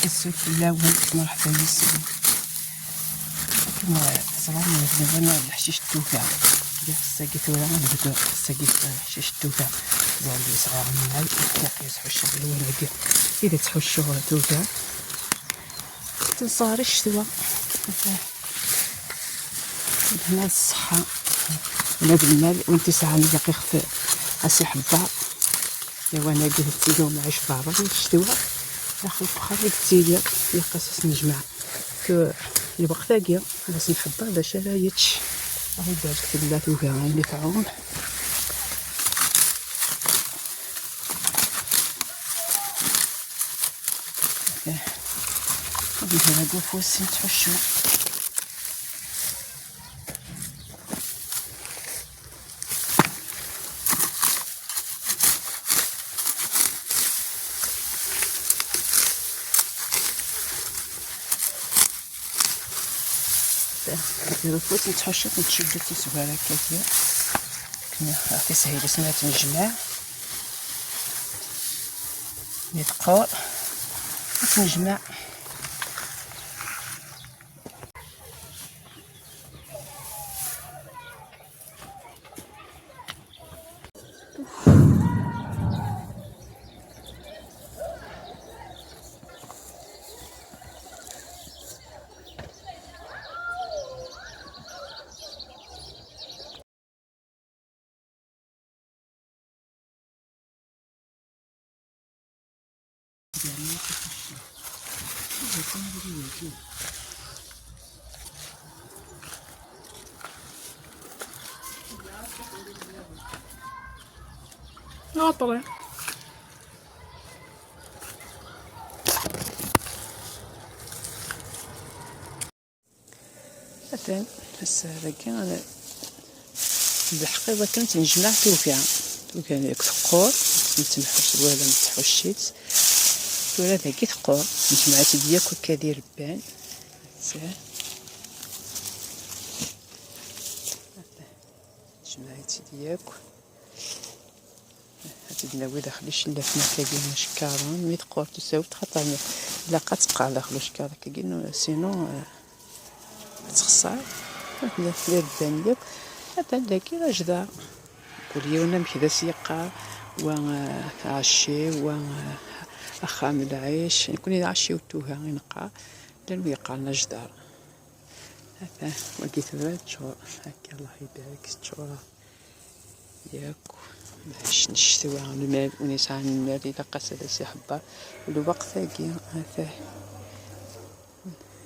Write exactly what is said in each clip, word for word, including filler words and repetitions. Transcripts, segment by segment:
Assalam fell-awen, merḥba yes-wen. Akken teẓram, d lawan n leḥcic n tuga. Lliɣ ass-agi tura ad nebdu, ass-agi leḥcic n tuga. Ẓer-d yesɛa lmal, akka i ttḥuccuɣ lawan-agi. I d ttḥuccuɣ tuga. Tenṣer i ccetwa. Lehna d ṣṣeḥḥa. Ula d lmal, win t-isɛan ilaq ixef a s-iḥebber. Lawan-agi tettili umɛic berra di ccetwa. Daxel uxxam i yettili, ilaq a s-nejmeɛ. K-, lweqt-agi, ad as-nḥebber d acu ara yečč. Ad ibarek fell-a tuga ayen i tɛum. Ad nehra deg ufus, nettḥuccu. Deg ufus nettḥuccu, nettcuddu tiswara akka-agi. Akken ad tishil asmi ad tnejmaɛ. Mi teqqur, ad tnejmaɛ. Aṭri. Atan, ass-a dagi, d lḥeqq i wakken tennejmaɛ tuga. Tuga deg teqqur, nettenḥuc wala nettḥucc-itt. Tura dagi teqqur, nejmeɛ-itt-id yakk akka d irebban. Nejmeɛ-itt-id yakk. Ad tt-id-nawi daxel icellafen akkagi icekkaṛen, mi teqqur tusawt, xaṭer ilaq ad teqqar daxel ucekkaṛ akkagi, nu-, sinon, eh, ad texṣer. Ad tella d irebban yakk. Atan dagi d ajdaṛ. Kul yiwen amek d as-yeqqar, wa, eh, aɛecciw, wa, eh, axxam n lɛic. Nekni d aɛecciw n tuga i neqqar. Llan wid yeqqaren ajdaṛ. Atan, wagi tebda teččur. Akka, Allah ibarek, teččur. Yakk, bac n ccetwa, lmal, win yesɛan lmal, ilaq-as ad as-iḥebber. Lweqt-agi, atan,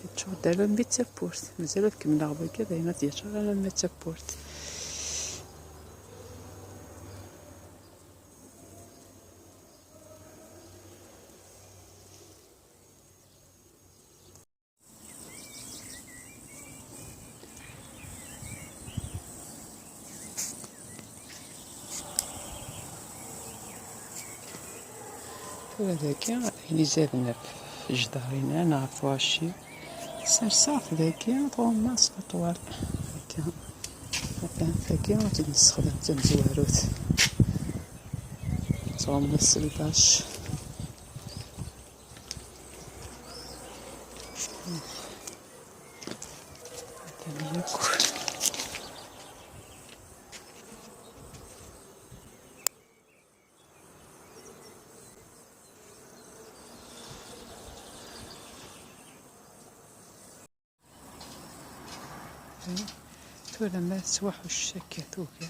yeččur-d alammi d tawwurt. Mazal ad kemmleɣ wagi, dayen ad yeččur alammi d tawwurt. Tura dagi, ayen izaden ɣef jdaṛ-inna neɣ ɣef uɛecciw, serseɣ-t dagi, tɣumma s leṭwal. Akka, atan tagi ad tt-id-nessexdem d tamezwarut. Ttɣummu s lbac. Atan yakk. Tura ma tettwaḥucc akka tuga,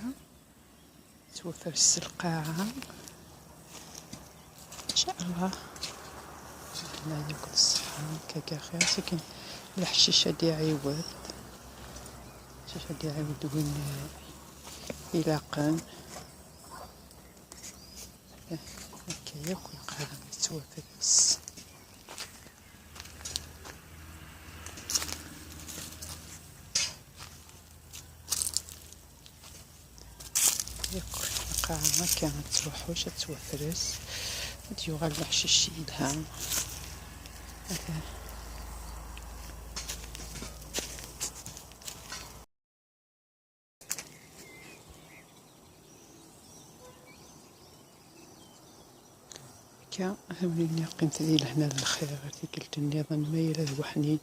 tettwafres s lqaɛa. Incallah. Lehna yakk d ṣṣeḥḥa, akka akka xir. Sakin leḥcic ad iɛiwed. Leḥcic ad iɛiwed win ilaqen. Akka yakk lqaɛa tettwafres. Yakk lqaɛa akka ad tettwaḥucc, ad tettwafres, ad d-yuɣal leḥcic yelha. Ata. Akka, a win-nni, qqimet di lehna d lxir, ar tikkelt nniḍen, ma yella d weḥnin.